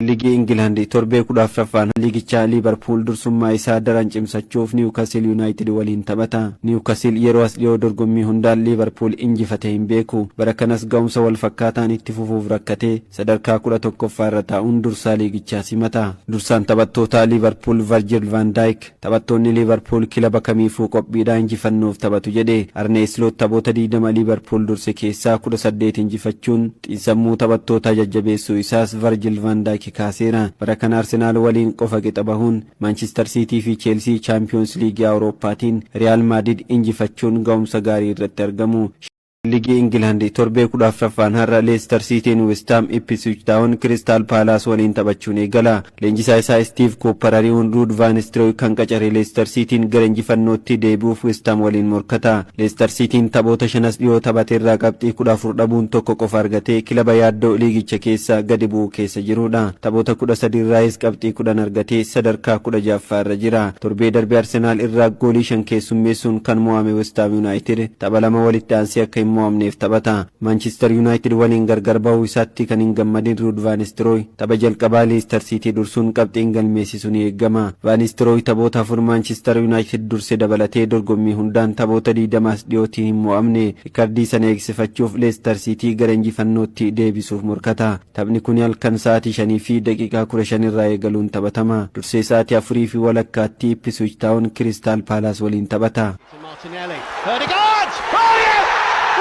Liigii Ingilaand torbee 14ffaan liigichaa Liibarpuul dursummaa isaa daran cimsachuuf Niwukasil Yuunaayitid waliin taphata. Niwukasil yeroo as dhiyoo dorgommii hundaan Liibarpuul injifatee hin beeku. Bara kanas ga'umsa wal fakkaataan itti fufuuf rakkatee sadarkaa 11ffaa irra taa'uun dursaa liigichaa simata. Dursaan taphattootaa Liibarpuul Varjil Van Daayik, "Taphattoonni Liibarpuul kilaba kamiifuu qophiidhaa, injifannoof taphatu" jedhe. Arnee Isloot taphoota 20 Liibarpuul durse keessaa 18 injifachuun xiinsammuu taphattootaa jajjabeessuu isaas Varjil Van Daayik kaaseera. Bara kana Arsenaal waliin qofa qixa bahuun, Maanchister Siitii fi Cheelsii Chaampiyoons Liigii Awurooppaatiin Riyaal Maadrid injifachuun ga'umsa gaarii irratti argamu. Liigii Ingilaand torbee 14ffaan har'a Leestar Siitiin Westaam, Ipswich Taawun Kiristaal Paalaas waliin taphachuun eegala. Leenjisaa isaa Stiiv Kuuppar ari'uun Ruud Vaan Nistelrooy kan qacare Leestar Siitiin gara injifannootti deebi'uuf Westaam waliin morkata. Leestar Siitiin taphoota shanas dhiyoo taphateerraa qabxii 14 dhabuun tokko qofa argatee kilaba yaaddoo liigicha keessa gadi bu'uu keessa jirudha. Taphoota 13 irraayis qabxii 10 argatee sadarkaa 16ffaa irra jira. Torbee darbe Arsenaal irraa goolii shan keessummeessuun kan mo'ame Westaam Yuunaayitid tapha lama walitti aansee akka hin mo'amneef taphata. Maanchister Yuunaayitid waliin gargar bahuu isaatti kan hin gammadin Ruud Vaan Nistelrooy tapha jalqabaa Leestar Siitii dursuun qabxiin galmeessisu ni eegama. Vaan Nistelrooy taphoota afur Maanchister Yuunaayitid durse dabalatee dorgommii hundaan taphoota 20s dhiyootiin hin mo'amne. Rikardii sana eegsifachuuf Leestar Siitii gara injifannootti deebisuuf morkata. Taphni kun halkan sa'aatii 5:15 irraa eegaluun taphatama. Dursee sa'aatii 4:30tti Ipswich Taawun Kiristaal Paalaas waliin taphata. Martinelli. Odegaard! Oh yeah!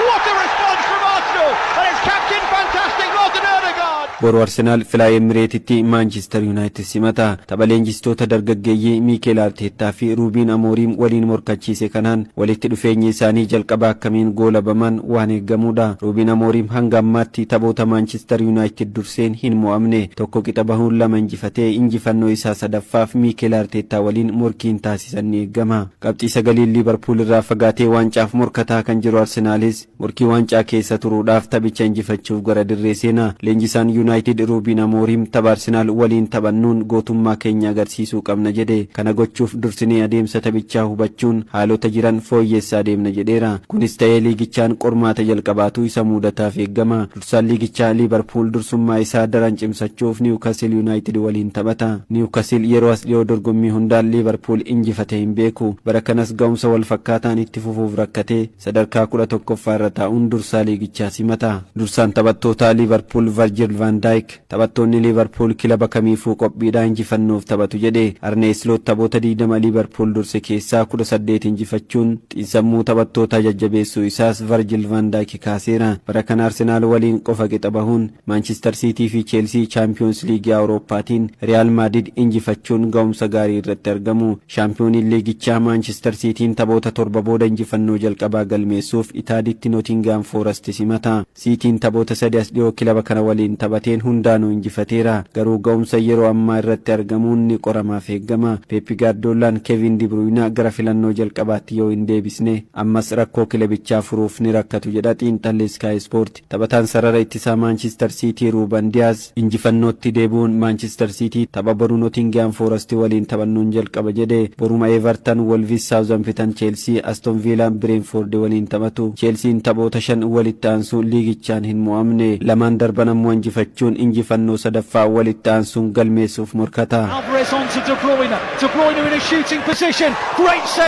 What a response from Arsenal! And it's captain fantastic Martin Odegaard! Boru Arsenaal Filaay Emireetitti Maanchister Yuunaayitid simata. Tapha leenjistoota dargaggeeyyii Miikeel Arteettaa fi Ruubiin Amooriim waliin morkachiise kanaan walitti dhufeenyi isaanii jalqaba akkamiin goolabaman waan eeggamudha. Ruubiin Amooriim hanga ammaatti taphoota Maanchister Yuunaayitid durseen hin mo'amne. Tokko qixa bahuun lama injifatee injifannoo isaa sadaffaaf Miikeel Arteettaa waliin morkiin taasisan ni eeggama. Qabxii sagaliin Liibarpuul irraa fagaatee waancaaf morkataa kan jiru Arsenaalis morkii waancaa keessa turuudhaaf taphicha injifachuuf gara dirree seena. Leenjisaan Yuunaayitid Ruubiin Amooriim, "Tapha Arsenaal waliin taphannuun gootummaa keenya agarsiisuu qabna" jedhe. "Kana gochuuf dursinee adeemsa taphichaa hubachuun haalota jiran fooyyessaa deemna" jedheera. Kunis ta'ee liigichaan qormaata jalqabaatu isa mudataaf eeggama. Dursaan liigichaa Liibarpuul dursummaa isaa daran cimsachuuf Niwukasil Yuunaayitid waliin taphata. Niwukasil yeroo as dhiyoo dorgommii hundaan Liibarpuul injifatee hin beeku. Bara kanas ga'umsa wal fakkaataan itti fufuuf rakkatee sadarkaa 11ffaa irra taa'uun dursaa liigichaa simata. Dursaan taphattootaa Liibarpuul Varjil Van Daayik, "Taphattoonni Liibarpuul kilaba kamiifuu qophiidhaa, injifannoof taphatu" jedhe. Arnee Isloot taphoota 20 Liibarpuul durse keessaa 18 injifachuun xiinsammuu taphattootaa jajjabeessuu isaas Varjil Van Daayik kaaseera. Bara kana Arsenaal waliin qofa qixa bahuun, Maanchister Siitii fi Cheelsii Chaampiyoons Liigii Awurooppaatiin Riyaal Maadrid injifachuun ga'umsa gaarii irratti argamu. Shaampiyooniin liigichaa Maanchister Siitiin taphoota torba booda injifannoo jalqabaa galmeessuuf Itaaditti Nootingaam Foorast simata. Siitiin taphoota sadi as dhiyoo kilaba kana waliin taphateen hundaanuu injifateera. Garuu ga'umsa yeroo ammaa irratti argamuun ni qoramaaf eeggama. Peeppi Gaardoolaan Kevin Dibruyna gara filannoo jalqabaatti yoo hin deebisne ammas rakkoo kilabichaa furuuf ni rakkatu jedha xiinxalli Sky Sport. Taphataan sarara ittisaa Maanchister Siitii Ruuban Diyaaz, "Injifannootti deebi'uun Maanchister Siitii tapha boru Nootingaam Foorast waliin taphannuun jalqaba" jedhe. Boruma Everton, Wolves, Southampton, Chelsea, Aston Villaan Brentford waliin taphatu. Chelsiin taphoota shan walitti aansuun liigichaan hin mo'amne. Lamaan darban ammoo injifachuun injifannoo sadaffaa walitti aansuun galmeessuuf morkata. Alvarez on to De Bruyne. De Bruyne in a shooting position. Great save.